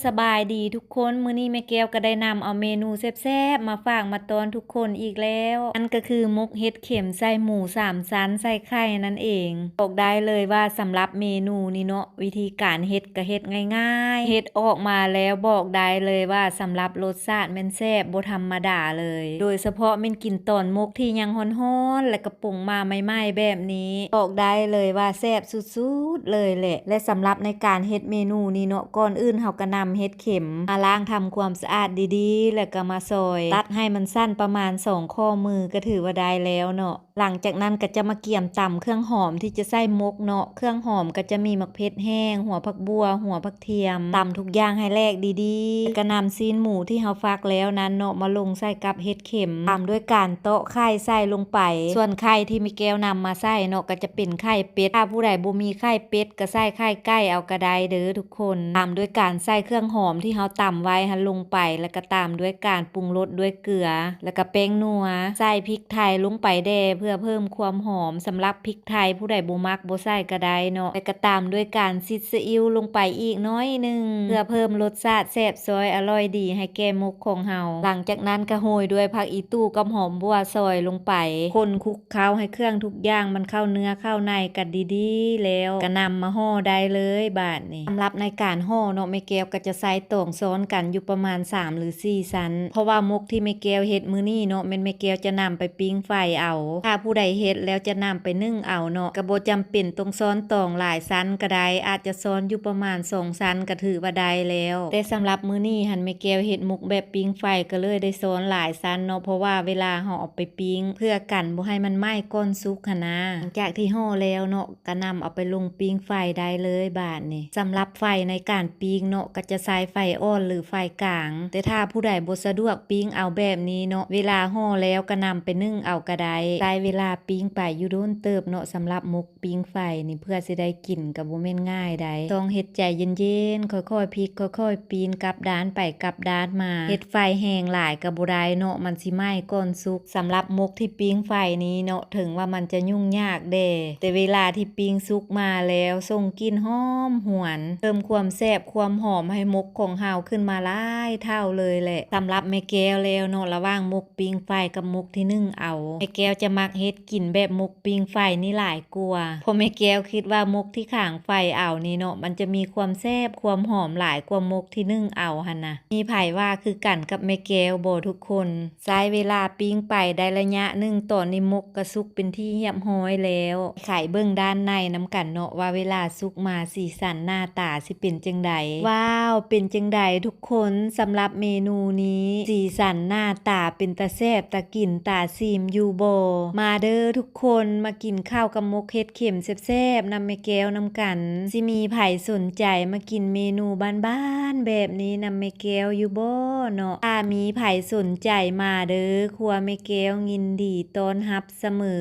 ສະບາຍດີທຸກຄົນ, ມື້ນີ້ແມ່ແກ້ວກໍໄດ້ນຳເອົາເມນູແຊບໆມາຝາກມາຕ້ອນທຸກຄົນອີກແລ້ວ, ນັ້ນກໍຄືໝົກເຫັດເຂັມໃສ່ໝູສາມຊັ້ນໃສ່ໄຂ່ນັ້ນເອງ. ບອກໄດ້ເລີຍວ່າສຳລັບເມນູນີ້ເນາະ, ວິທີການເຮັດກໍເຮັດງ່າຍໆ, ເຮັດອອກມາແລ້ວບອກໄດ້ເລີຍວ່າສຳລັບລົດຊາດແມ່ນແຊບບໍ່ທຳມະດາເລີຍ, ໂດຍສະເພາະແມ່ນກິນຕອນໝົກທີ່ຍັງຮ້ອນໆ ແລະກະປຸງມາໃໝ່ໆແບບນີ້, ບອກໄດ້ເລີຍວ່າແຊບສຸດໆເລີຍແຫຼະ. ແລະສຳລັບໃນການເຮັດເມນູນີ້ເນາະ, ກ່ອນອື່ນເຮົາກໍນຳເຫັດເຂັມມາລ້າງທຳຄວາມສະອາດດີໆ ແລ້ວກໍມາຊອຍ, ຕັດໃຫ້ມັນສັ້ນປະມານສອງຂໍ້ມືກໍຖືວ່າໄດ້ແລ້ວເນາະ. ຫຼັງຈາກນັ້ນກໍຈະມາກຽມຕຳເຄື່ອງຫອມທີ່ຈະໃສ່ໝົກເນາະ, ເຄື່ອງຫອມກໍຈະມີໝາກເຜັດແຫ້ງ, ຫົວຜັກບົ່ວ, ຫົວຜັກທຽມ, ຕຳທຸກຢ່າງໃຫ້ແຫຼກດີໆ, ແລ້ວກໍນຳຊີ້ນໝູທີ່ເຮົາຟັກແລ້ວນັ້ນເນາະ ມາລົງໃສ່ກັບເຫັດ ເຂັມ ຕາມດ້ວຍການເຕາະໄຂ່ໃສ່ລົງໄປ. ສ່ວນໄຂ່ທີ່ແມ່ແກ້ວນຳມາໃສ່ເນາະ ກໍຈະເປັນໄຂ່ເປັດ, ຖ້າຜູ້ໃດບໍ່ມີໄຂ່ເປັດກໍໃສ່ໄຂ່ໄກ່ເອົາກໍໄດ້ເດີທຸກຄົນ. ຕາມດ້ວຍການໃສ່ເຄື່ອງຫອມທີ່ເຮົາຕຳໄວ້ຫັ້ນລົງໄປ, ແລ້ວກໍຕາມດ້ວຍການປຸງລົດດ້ວຍເກືອ ແລ້ວກໍແປ້ງນົວ, ໃສ່ພິກໄທລົງໄປແດ່ເພື່ອເພີ່ມຄວາມຫອມ. ສຳລັບພິກໄທຜູ້ໃດບໍ່ມັກບໍ່ໃສ່ກໍໄດ້ເນາະ, ແລ້ວກໍຕາມດ້ວຍການຊິດຊີອິ້ວລົງໄປອີກໜ້ອຍໜຶ່ງ ເພື່ອເພີ່ມລົດຊາດແຊບ ຊອຍອະລ່ອຍດີໃຫ້ແກ່ໝົກຂອງເຮົາ. ຫຼັງຈາກນັ້ນກໍໂຮຍດ້ວຍຜັກອີ່ຕູ່ກັບຫອມບົ່ວຊອຍລົງໄປ, ຄົນຄຸກເຄົ້າໃຫ້ເຄື່ອງທຸກຢ່າງມັນເຂົ້າເນື້ອເຂົ້າໃນກັນດີໆ ແລ້ວກໍນຳມາຫໍ່ໄດ້ເລີຍບາດນີ້. ສຳລັບໃນການຫໍ່ເນາະ, ແມ່ແກ້ວກໍຈະໃຊ້ຕອງຊ້ອນກັນຢູ່ປະມານສາມຫຼືສີ່ຊັ້ນ, ເພາະວ່າໝົກທີ່ແມ່ແກ້ວເຮັດມື້ນີ້ເນາະ ແມ່ນແມ່ແກ້ວຈະນຳໄປປີ້ງໄຟເອົາ. ຖ້າຜູ້ໃດເຮັດແລ້ວຈະນຳໄປໜຶ້ງເອົາເນາະ, ກໍບໍ່ຈຳເປັນຕ້ອງຊ້ອນຕອງຫຼາຍຊັ້ນກໍໄດ້, ອາດຈະຊ້ອນຢູ່ປະມານສອງຊັ້ນກໍຖືວ່າໄດ້ແລ້ວ. ແຕ່ສຳລັບມື້ນີ້ຫັ້ນ ແມ່ແກ້ວເຮັດໝົກແບບປີ້ງໄຟ ກໍເລີຍໄດ້ຊ້ອນຫຼາຍຊັ້ນເນາະ, ເພາະວ່າເວລາເຮົາເອົາໄປປີ້ງ ເພື່ອກັນບໍ່ໃຫ້ມັນໄໝ້ກ່ອນສຸກຫັ້ນນາ. ຫຼັງຈາກທີ່ຫໍ່ແລ້ວເນາະ ກໍນຳເອົາໄປລົງປີ້ງໄຟໄດ້ເລີຍບາດນີ້. ສຳລັບໄຟໃນການປີ້ງເນາະ ກໍຈະໃຊ້ໄຟອ່ອນ ຫຼື ໄຟກາງ, ແຕ່ຖ້າຜູ້ໃດບໍ່ສະດວກປີ້ງເອົາແບບນີ້ເນາະ, ເວລາຫໍ່ແລ້ວກໍນຳໄປໜຶ້ງເອົາກໍໄດ້. ໃຊ້ເວລາປີ້ງໄປຢູ່ດົນເຕີບເນາະ, ສຳລັບໝົກ ປີ້ງໄຟນີ້ ເພື່ອຊິໄດ້ກິນກໍບໍ່ແມ່ນງ່າຍໃດ໋. ຕ້ອງເຮັດໃຈເຢັນໆ, ຄ່ອຍໆພິກ, ຄ່ອຍໆປີ້ນ, ກັບດ້ານໄປກັບດ້ານມາ. ເຮັດໄຟແຮງຫຼາຍກໍບໍ່ໄດ້ເນາະ, ມັນຊິໄໝ້ກ່ອນສຸກ. ສຳລັບໝົກທີ່ປີ້ງໄຟນີ້ເນາະ, ເຖິງວ່າມັນຈະຫຍຸ້ງຍາກແດ່, ແຕ່ເວລາທີ່ປີ້ງສຸກມາແລ້ວ ສົ່ງກິ່ນຫອມຫວນ, ເພີ່ມຄວາມແຊບຄວາມຫອມໃຫ້ໝົກຂອງເຮົາຂຶ້ນມາຫຼາຍເທົ່າເລີຍແຫຼະ. ສຳລັບແມ່ແກ້ວແລ້ວເນາະ, ລະຫວ່າງໝົກ ປີ້ງໄຟກັບໝົກທີ່ໜຶ້ງເອົາ, ແມ່ແກ້ວຈະມັກເຮັດກິນແບບໝົກປີ້ງໄຟນີ້ຫຼາຍກວ່າ, ເພາະແມ່ແກ້ວຄິດວ່າໝົກທີ່ຂາງໄຟເອົານີ້ເນາະ, ມັນຈະມີຄວາມແຊບຄວາມຫອມຫຼາຍກວ່າໝົກທີ່ໜຶ້ງເອົາຫັ້ນນະ. ມີໃຜວ່າຄືກັນກັບແມ່ແກ້ວບໍ່ທຸກຄົນ? ໃຊ້ເວລາປີ້ງໄປໄດ້ໄລຍະໜຶ່ງ, ຕອນນີ້ໝົກກໍສຸກເປັນທີ່ຮຽບຮ້ອຍແລ້ວ. ໄຂເບິ່ງດ້ານໃນນຳກັນເນາະ ວ່າເວລາສຸກມາສີສັນໜ້າຕາຊິເປັນຈັ່ງໃດ. ວ້າວ ເປັນຈັ່ງໃດທຸກຄົນ? ສຳລັບເມນູນີ້ ສີສັນໜ້າຕາເປັນຕາແຊບຕາກິນຕາຊີມຢູ່ບໍ່? ມາເດີທຸກຄົນ ມາກິນເຂົ້າກັບໝົກເຫັດເຂັມແຊບໆນຳແມ່ແກ້ວນຳກັນ. ຊິມີໃຜສົນໃຈມາກິນເມນູບ້ານໆແບບນີ້ນຳແມ່ແກ້ວຢູ່ບໍ່ເນາະ? ຖ້າມີໃຜສົນໃຈມາເດີ ຄົວແມ່ແກ້ວຍິນດີຕ້ອນຮັບ ສະເໝີ.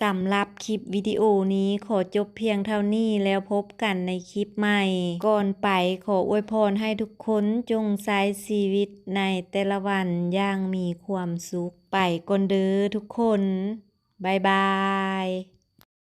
ສຳລັບຄລິບວິດີໂອນີ້ຂໍຈົບພຽງເທົ່ານີ້ ແລ້ວພົບກັນໃນຄລິບໃໝ່. ກ່ອນໄປ ຂໍອວຍພອນໃຫ້ທຸກຄົນຈົ່ງໃຊ້ຊີວິດໃນແຕ່ລະວັນຢ່າງມີຄວາມສຸກ. ໄປກ່ອນເດີທຸກຄົນ. ບາຍບາຍ.